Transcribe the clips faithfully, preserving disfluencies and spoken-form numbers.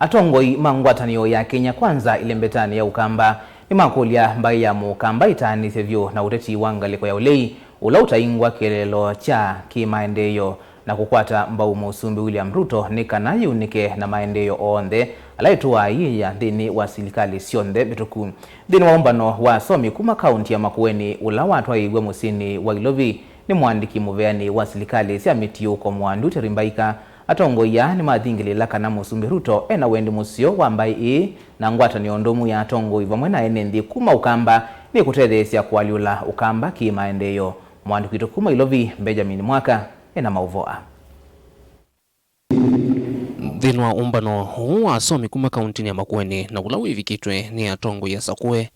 Atongoi ma ngwatanĩo ya Kenya Kwanza ĩlembetanĩ ya Ũkamba nĩmakũlya mbaĩ ya Mũkamba ĩtaanĩsye vyũ na ũteti wa ngalĩko ya ũlei ũla ũtaingwa kĩeleelo kya kĩ-maendeeo na kũkwata mbau Mũsumbĩ William Ruto nĩ kana yĩunĩke na maendeeo onthe ala ĩtũaa ĩyĩa nthĩnĩ wa silikalĩ syonthe mbĩtũku. Nthĩnĩ wa ũmbano wa asomi kuma kaũnti ya Makueni ũla watwaĩiw'e mũsyĩnĩ wa Ilovi nĩ mũandĩki mũveanĩ wa silikalĩ sya mĩtiũũko Mwandu Terry Mbaika, atongoi aa nĩmathingĩlĩĩla kana Mũsumbĩ Ruto ena wendi mũseo wa mbaĩ ĩĩ na ngwatanĩo ndũmu ya atongoi vamwe na ene nthĩ kuma Ũkamba nĩkũtetheesya kũalyũla Ũkamba kĩ-maendeeo. Mũandĩki witũ kuma Ilovi, Benjamin Mwaka, ena maũvoo aa. Nthĩnĩ wa ũmbano ũũ wa asomi kuma kaũntinĩ ya Makueni na ũla wĩvikĩtwe nĩ atongoi asakũe,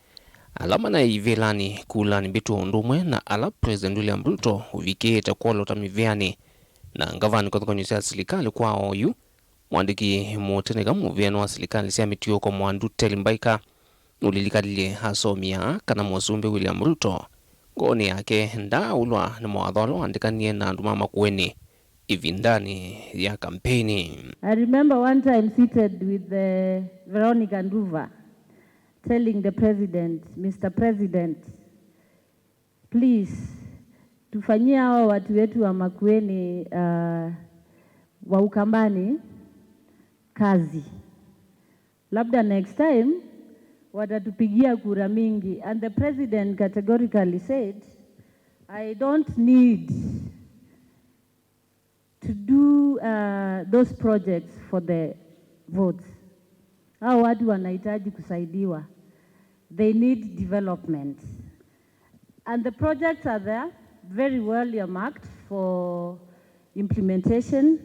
ala manaĩ ivĩlanĩ kulanĩ mbĩtũ ũndũ ũmwe na ala President William Ruto ũvikĩĩte kwolota mĩvĩanĩ na ngavana kĩvathũkany'o sya silikalĩ kwa oyu, mũandĩki mũteneka mũveanĩ wa silikalĩ sya mĩtiũũko Mwandu Terry Mbaika nũlilikalilye asomi aa kana Mũsumbĩ William Ruto ngoonĩ yake ndaaũlwa nĩ mawatho ala waandĩkanie na andũ ma Makueni ĩvindanĩ ya kampeini. I remember one time seated with, uh, Veronica Nduva telling the president, "Mister President, please, tufanyie hawa watu wetu wa Makueni, uh, wa Ukambani kazi. Labda next time watatupigia kura mingi." And the president categorically said, "I don't need to do, uh, those projects for the votes." Hao watu wanahitaji kusaidiwa. They need development. And the projects are there, very well earmarked for implementation.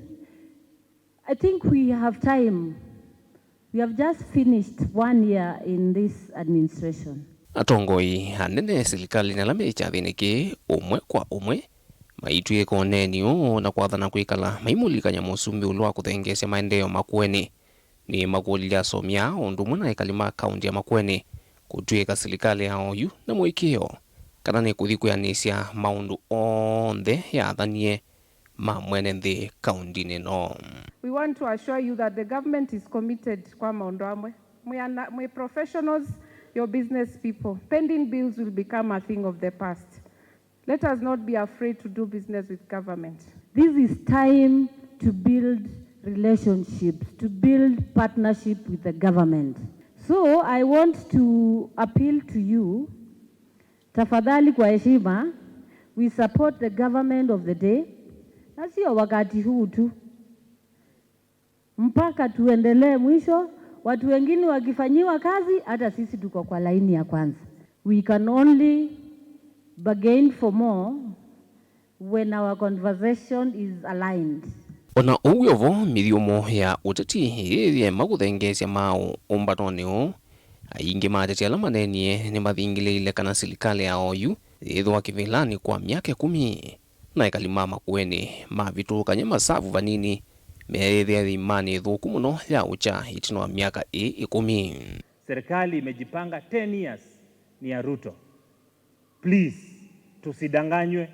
I think we have time. We have just finished one year in this administration. Atongoi anene silikalĩnĩ ala me kyathĩnĩ kĩĩ ũmwe kwa ũmwe maitw'ĩka ũneeni ũũ na kwathana kwĩkala maimũlilikany'a Mũsumbĩ ĩũlũ wa kũthengeesya maendeeo Makueni. Nĩmakũlilye asomi aa o ũndũ ũmwe na ekali ma kaũnti ya Makueni kũtw'ĩka silikalĩ ya oyu na mũĩkĩĩo kana nĩkũthi kwĩanĩsya maũndũ onthe yathanie ma mwene nthĩ kaũntinĩ ĩno. We want to assure you that the government is committed kwa maũndũ amwe. Mwĩ ana-, mwĩ professionals, your business people. Pending bills will become a thing of the past. Let us not be afraid to do business with government. This is time to build relationships, to build partnership with the government. So I want to appeal to you, tafadhali, kwa heshima, we support the government of the day, na sio wakati huu tu. Mpaka tuendelee mwisho, watu wengine wakifanyiwa kazi, hata sisi tuko kwa laini ya kwanza. We can only bargain for more when our conversation is aligned. O na ũu wĩ o vo, mĩthyũmo ya ũteti yĩyĩema kũthengeesya maaũ ũmbanonĩ ũũ. Aingĩ ma ateti ala maneenie nĩmathingĩlĩĩle kana silikalĩ ya oyu yĩthĩwa kĩvĩlanĩ kwa myaka ĩkũmi. Na ekali ma Makueni mavĩtũkany'a masavu vanini, meeyĩthĩa ĩimanĩ ĩthũku mũno ya ũkya ĩtina wa myaka ĩĩ ĩkũmi. Serikali imejipanga ten years ni ya Ruto. Please, tusidanganywe.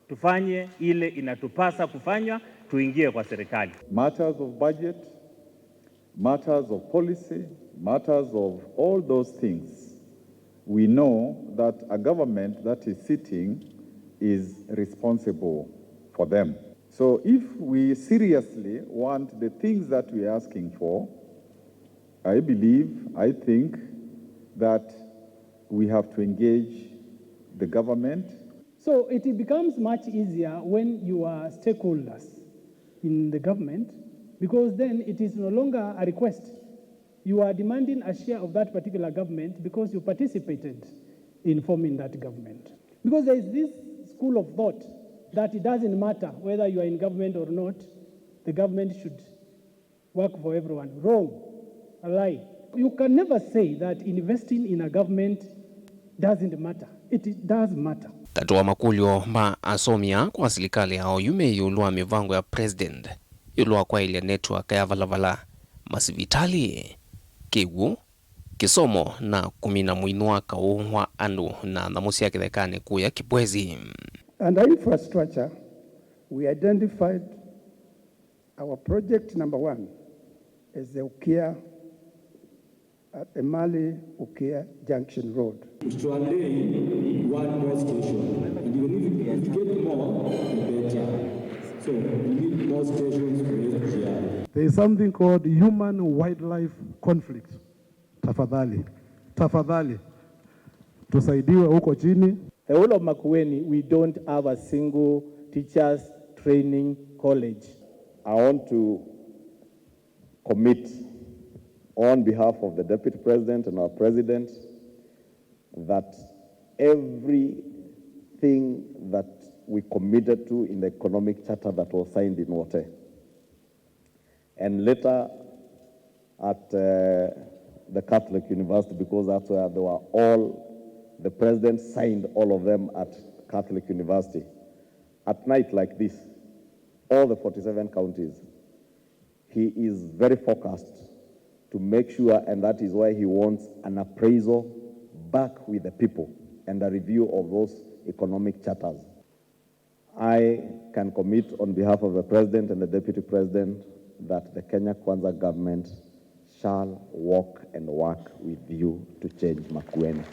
Tufanye ile inatupasa kufanywa, tuingie kwa serikali. Matters of budget, matters of policy, matters of all those things, we know that a government that is sitting is responsible for them. So if we seriously want the things that we are asking for, I believe, I think that we have to engage the government. So it becomes much easier when you are stakeholders in the government, because then it is no longer a request. You are demanding a share of that particular government because you participated in forming that government. Because there is this school of thought that it doesn't matter whether you are in government or not, the government should work for everyone. Wrong. A lie. You can never say that investing in a government doesn't matter. It does matter. Katĩ wa makũlyo ma asomi aa kwa silikalĩ ya oyu me ĩũlũ wa mĩvango ya President ĩũlũ wa kwaĩlya network ya valavala, masivitalĩ, kĩw'ũ, kĩsomo, na kũmina mũinũ wa kaũ wa andũ na nyamũ sya kĩthekanĩ kũya Kibwezi. Under infrastructure, we identified our project number one, Is the Ukia at Emali Ukia Junction Road. One more station. And even if you get more, the better. So we need more stations for S G R. There is something called human wildlife conflict. Tafadhali, tafadhali tusaidiwe huko chini. The whole of Makueni, we don't have a single teachers training college. I want to commit on behalf of the Deputy President and our President that everything that we committed to in the economic charter that was signed in Wote, and later at uh, the Catholic University, because that's where they were all, the president signed all of them at Catholic University. At night like this, all the forty-seven counties, he is very focused to make sure, and that is why he wants an appraisal back with the people and a review of those economic charters. I can commit on behalf of the President and the Deputy President that the Kenya Kwanza government shall walk and work with you to change Makueni.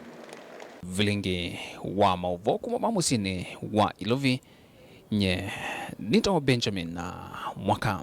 Vilingi wa maũvoo kuma va mũsyĩnĩ wa Ilovi, nye nĩtawa Benjamin Mwaka.